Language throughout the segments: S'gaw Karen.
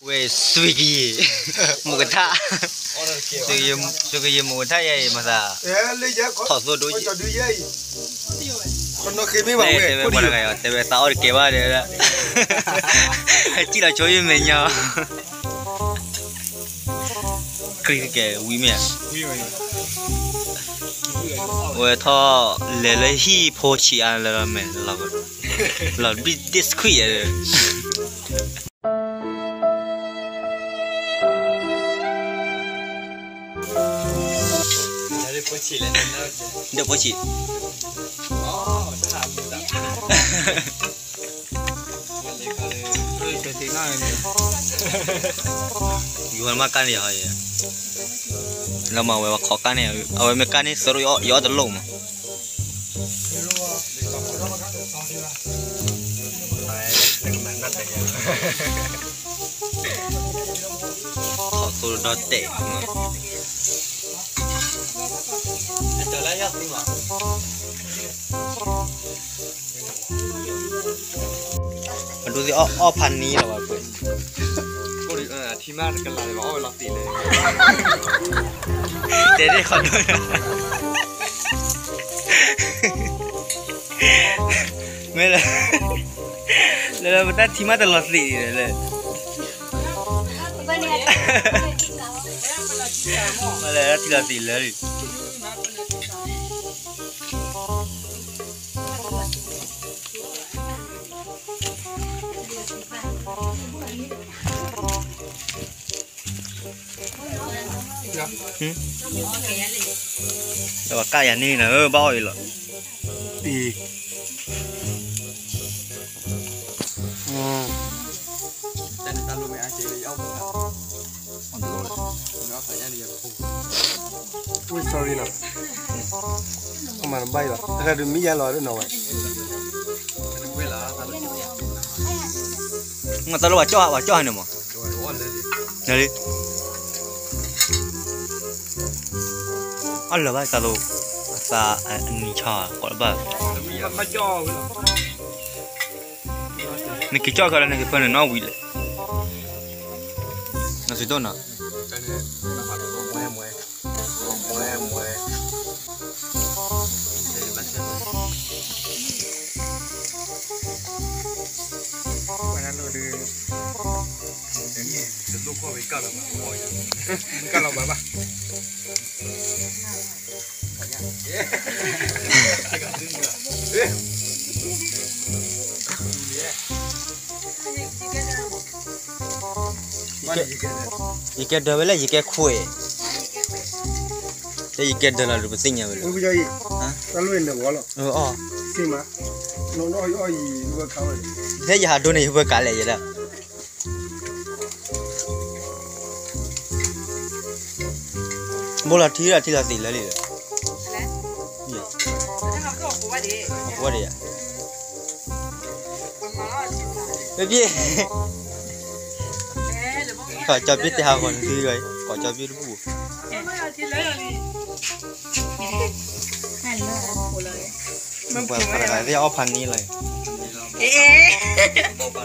ဝဲ စွ့ကယံာ် မူကထါ, စွ့ကယံာ်မူကထါယဲအံၤ မၤသး ထီၣ်သိဒိ, တဲဝဲပှၤတဂၤအံၤ တဲဝဲသးအီၣ်တကဲဘၣ်တဲ, ဟဲစံၣ်လီၤဆိယမဲာ်ညါ, ခရံာ်ကဲဝံၤမ့ၢ်ဧါ, ဝဲထီၣ်လဲၤလၢဟံၣ်ဖိဆံးအါလၢလီၤမဲာ်, လီၤဘံၣ်ဒ့ၣ်ဆှံယဲ ဒၢးဖိဆံး, ယိၤဟၣ်မ့ၢ်ကါန့ၣ်, လၢမၤဝဲဝဲခိးကါန့ၣ်, အဝဲမ့ၢ်ကါန့ၣ် သရိာ်ယအီၣ်တလိၣ်မး ခီၣ်သိဒီတဲာ်, အဒိသ့ၣ်အီၣ်ဖးနံလီၤဘၣ်ပှဲၤ, ထံမးတကလးလီၤအီၣ်ဝဲလီၤသံးလၢ, တဲဒ့ၣ်ခီၣ်ဒိ, မ့ၢ်လၢ, လၢပတၢ်ထံမးတလီၤသံးလၢ မ့ၢ်လၢထံလီၤသံးလၢလံ ဒီးကၢ်ယၤန့ၣ်နၤ ဘၣ်အီၣ်အံၤလီၤ, အံၤ, ဝ့ၢ် sorry နီၤ, အမၤနဘၣ်အံၤလီၤ တဂၤဒုးမံယါလီၤဒ်နီၤဝဲ, မ့ၢ်သးလၢပှၤကၠီၣ်ဟါန့ၣ်မး, လၢလံ အလၢာ်ဘၣ်သးလိၤ, သးအနံၤဆီကိးလၢဘၣ်, နက့ၤကၠီၣ်ခဲလၢနက့ၤဖၢနုာ်နီၣ်ဝံၤလဲၣ်, နသုဒိၣ်နီၤ, ပှၤနၤလိၤဒုး, ကလီၤဘၣ်ဘၣ် ယကဲဒၢးဝဲလၢယကဲခွဲး, တဲယကဲဒၢးလီၤဒုးပသ့ၣ်ညါဝဲလၢ, တၢ်လီၢ်အံၤနဝီလီၤ, အီၣ်, တဲယဟးဒိန့ၣ်ယဝဲကးလဲၣ်ယဲဒၣ် ဘိလီၤထံဒီးထံလီၤသံးလၢလံဒီး, အဝဲဒၣ်ယၤ, မ့ၢ်ဘၣ်, ကိးကၠီဘ့ၣ်တဲဟးဂီၤန့ၣ်သု, ကိးကၠီဘ့ၣ်တဘူၣ်, ပှၤသရၣ်သ့ၣ်အီၣ်ဖးနံလီၤ,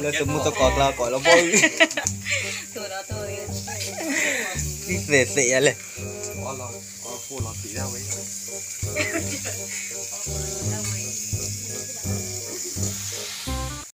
လၢသမူသကိးကျါကိးလၢဘီၣ်, သ့ၣ်သ့ၣ်ယၤလဲၣ်,